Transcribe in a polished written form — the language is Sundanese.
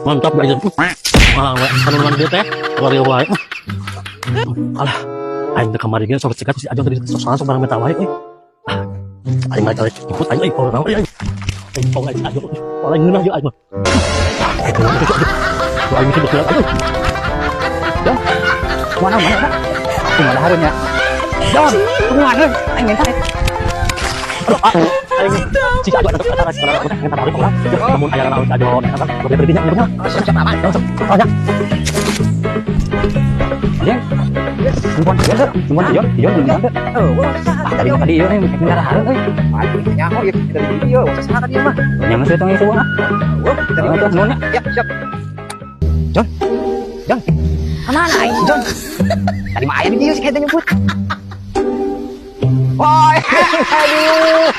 Mantap guys. Wah, anu dia teh, wae wae. Alah, aing teh kamari ge sok cegat si Ajo tadi sok sok barang minta wae euy. Ah, aing mah cari ikut aing euy, power naon euy aing. Aing power aing Ajo. Paling ngeunah jeung aing mah. Ah, itu itu itu. Aing mesti betul aing. Jon, mana mana Pak? Kumaha hareun ya? Jon, kumaha euy? Aing minta. Aduh, ah, aing si Ajo ada ada ada minta balik urang. Lamun aya naon si Ajo, apa? Boleh beri nya. Siap siap aman. Langsung. Oh, ya. Jeng. Nyumpon Jon teu? Nyumpon si Jon, si Jon nyumpon teu? Ah, tadi mah tadi ieu nih minta hareun euy. Aing nyaho ieu kita di dieu, saha ka dieu mah. Nya geus tong ieu ah. Oh, kita di Oh, dieu. nuhun ya. Ya, siap. Jon. Jon. Kemana aing, Jon? Tadi mah aya di dieu si kita nyumput. Wah, aduh.